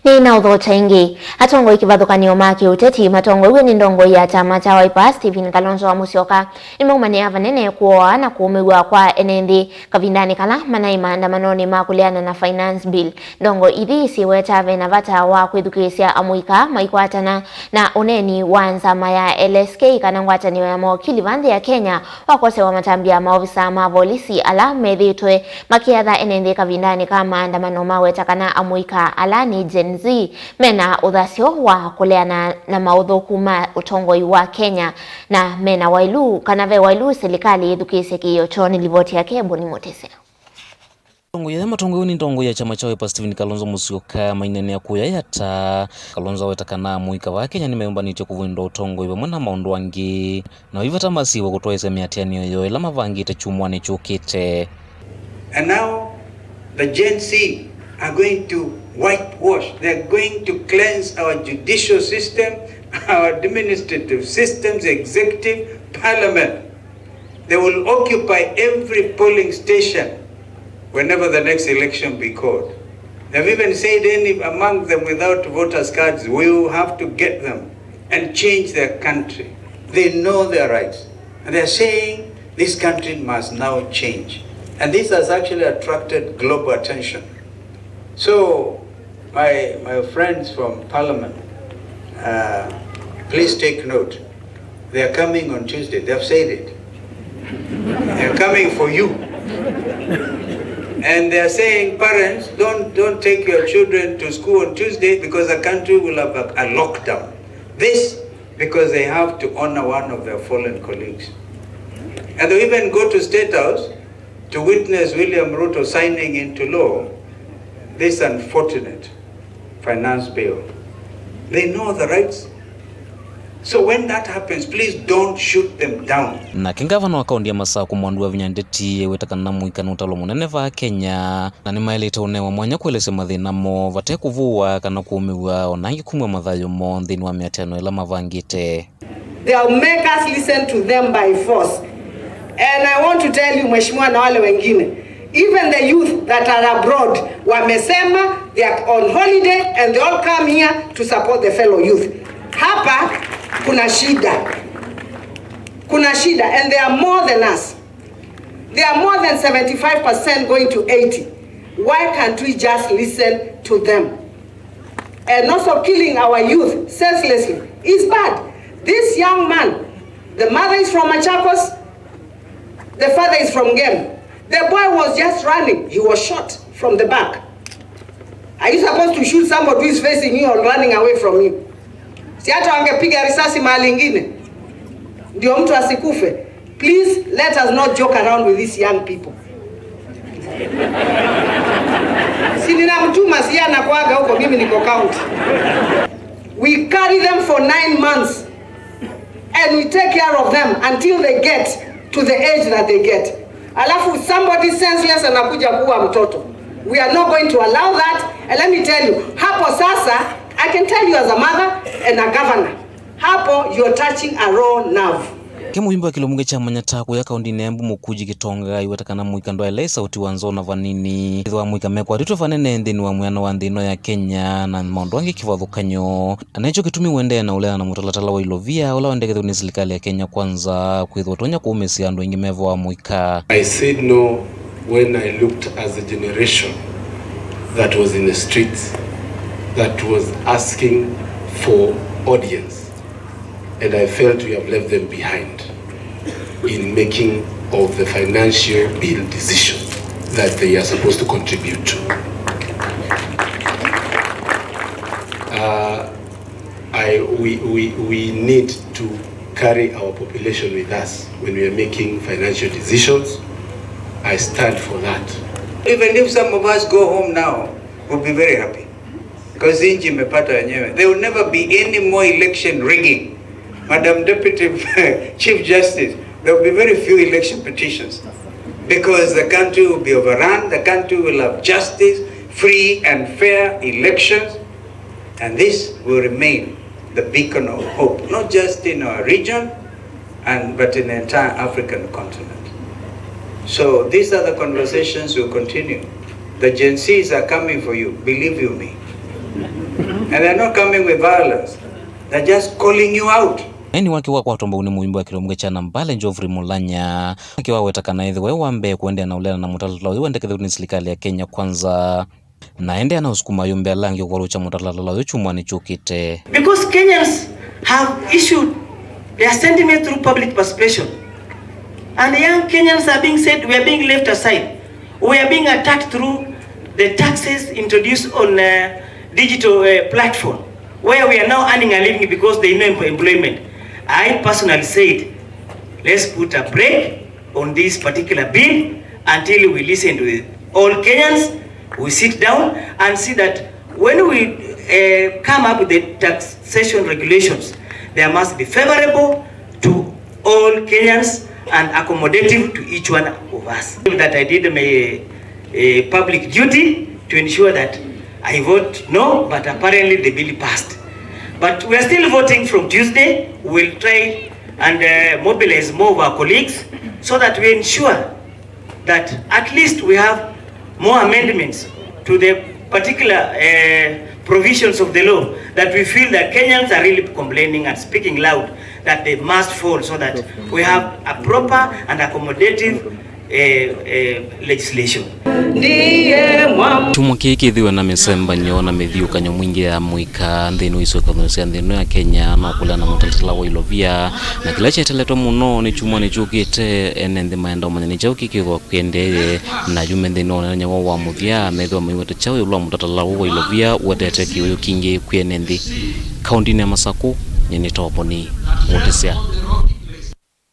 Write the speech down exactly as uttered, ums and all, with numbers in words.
Nĩ na ũthokya ĩngĩ. Atongoi kĩvathũkany'o ma kĩũteti matongoew'e nĩ ndongoi ya kyama kya Wiper, Stephen Kalonzo wa Musyoka, nĩmaumanĩa vanene kũoa na kũũmĩw'a kwa ene nthĩ kavindanĩ kala manaĩ maandamanonĩ ma kũleana na Finance Bill. Ndongoi ithi syĩweta ve na vata wa kwĩthukĩĩsya amũika maikwatana na ũneeni wa nzama ya L S K kana ngwatanĩo ya mawakili va nthĩ ya Kenya wa kwosewa matambya maovisa ma volisi ala methĩĩtwe makĩatha ene nthĩ kavindanĩ ka maandamano maweta kana amũika ala nĩ Gen Z mena ũthasyo wa kũleana na maũthũku ma ũtongoi wa Kenya na mena wailu kana ve wailu silikalĩ yĩthukĩĩsye kĩĩo kyoo. Nĩ livoti yake Boni Mutisia. Atongoi aya matongoew'e nĩ ndongoi ya kyama kya Wiper Stephen Kalonzo Musyoka maineenea kũya yata. Kalonzo aweta kana amũika vaa Kenya nĩmeyũmbanĩtye kũvũndwa ũtongoi vamwe na maũndũ angĩ, na vaivata masiĩwe kũtwaĩĩsya mĩatĩanĩo yoo ĩla mavangĩte kyumwanĩ kyũkĩte. And now the Gen Z are going to whitewash, they're going to cleanse our judicial system, our administrative systems, executive, parliament. They will occupy every polling station whenever the next election be called. They've even said any among them without voters' cards, we will have to get them and change their country. They know their rights. And they're saying this country must now change. And this has actually attracted global attention. So, my, my friends from Parliament, uh, please take note. They are coming on Tuesday. They have said it. They are coming for you. And they are saying, parents, don't, don't take your children to school on Tuesday because the country will have a, a lockdown. This because they have to honor one of their fallen colleagues. And they even go to State House to witness William Ruto signing into law this unfortunate finance bill. They know the rights. So when that happens, please don't shoot them down. Nake ngavana wa kaunti ya Masakũ Mwandu Wavinya Ndeti eweta kana mũika nĩ ũtalo mũnene vaa Kenya, na nĩmaĩlĩte ũnewa mwanya kũelesya mathĩna moo vate kũvũwa kana kũũmĩw'a, o na angĩ kumw'a mathayũ moo nthĩnĩ wa mĩatĩano ĩla mavangĩte. They'll make us listen to them by force. And I want to tell you, Mheshimiwa, na wale wengine, even the youth that are abroad, wamesema they are on holiday and they all come here to support the fellow youth. Hapa kuna shida. Kuna shida, and they are more than us. They are more than seventy-five percent going to eighty. Why can't we just listen to them? And also, killing our youth senselessly is bad. This young man, the mother is from Machakos, the father is from Ngem. The boy was just running, he was shot from the back. Are you supposed to shoot somebody who is facing you or running away from you? Si hata wangepiga risasi mahali ingine ndio mtu asikufe? Please, let us not joke around with these young people. Si ninamtuma, si anakuaga huko, mimi niko county. We carry them for nine months and we take care of them until they get to the age that they get. Alafu somebody senseless anakuja kuua mtoto. We are not going to allow that. And let me tell you, hapo sasa, I can tell you as a mother and a governor, hapo you're touching a raw nerve. Ke mũyumbe wa kĩlungu kya Manyata kũya kaũndĩnĩ ya Embu Mũkuji Kĩtonga aiweta kana mũika ndwaĩle sauti wa nzoo na vanini. Ĩthĩwa mũika mekwatĩtwe vanene nthĩnĩ wa mwĩano wa nthĩ ĩno ya Kenya na maũndũ angĩ kĩvathũkany'o. Na nĩkyo kĩtumi ũendee na ũleana na mũtalatala wa ilovia ũla wendekethw'e nĩ silikalĩ ya Kenya Kwanza kwĩthĩwa ũtonya kũũmĩsya andũ aingĩ mevoa mũika. I said no when I looked at the generation that was in the streets that was asking for audience, and I felt we have left them behind in making of the financial bill decision that they are supposed to contribute to. Uh, I, we, we, we need to carry our population with us when we are making financial decisions. I stand for that. Even if some of us go home now, we'll be very happy. Because nchi imepata wenyewe. There will never be any more election rigging. Madam Deputy Chief Justice, there will be very few election petitions. Because the country will be overrun, the country will have justice, free and fair elections, and this will remain the beacon of hope, not just in our region, and, but in the entire African continent. So these are the conversations we'll continue. The Gen Zs are coming for you, believe you me. And they're not coming with violence. They're just calling you out. Eni wake wa kwatwa mbau nĩ mũimbo wa kĩlungu kya Nambale Geoffrey Mulanya, wake waweta kana ethĩwa e wa mbee kũendeea na ũleana na mũtalatala ũyũ wendekethw'e nĩ silikalĩ ya Kenya Kwanza. Na endeea na ũsukuma ayumbe ala angĩ kũvalũkya mũtalatala ũyũ kyumwanĩ kyũkĩte. Because Kenyans have issued their sentiments through public participation. And young Kenyans are being said we are being left aside. We are being attacked through the taxes introduced on uh, digital uh, platform, where we are now earning a living because there is no em- employment. I personally said, let's put a break on this particular bill until we listen to all Kenyans, we sit down and see that when we uh, come up with the taxation regulations, there must be favorable to all Kenyans and accommodative to each one of us. That I did my uh, public duty to ensure that I vote no, but apparently the bill passed. But we are still voting from Tuesday. We'll try and uh, mobilize more of our colleagues so that we ensure that at least we have more amendments to the particular uh, provisions of the law that we feel that Kenyans are really complaining and speaking loud that they must fall so that we have a proper and accommodative uh, uh, legislation. Kyumwa kĩĩ kĩthĩwe na mĩsembanĩo na mĩthiũkanyo mingĩ ya mũika nthĩnĩ wa isũkany'o sya nthĩ ĩno ya Kenya na kũlea na mũtalatala wa ilovia, na kĩla kyeteletwe mũno nĩ kyumwanĩ kyũkĩte ene nthĩ maenda ũmanya nĩ kyaũ kĩkĩthwa kĩendee, na yume nthĩnĩ wa ũneenany'a woo wa mũthya methĩwa maiwete kyaũ ĩũlũ wa mũtalatala ũũ wa ilovia ũetete kĩwĩũ kingĩ kwĩ ene nthĩ. Kaũndĩnĩ ya Masakũ, nyie nĩ Toboni Mũtĩsya.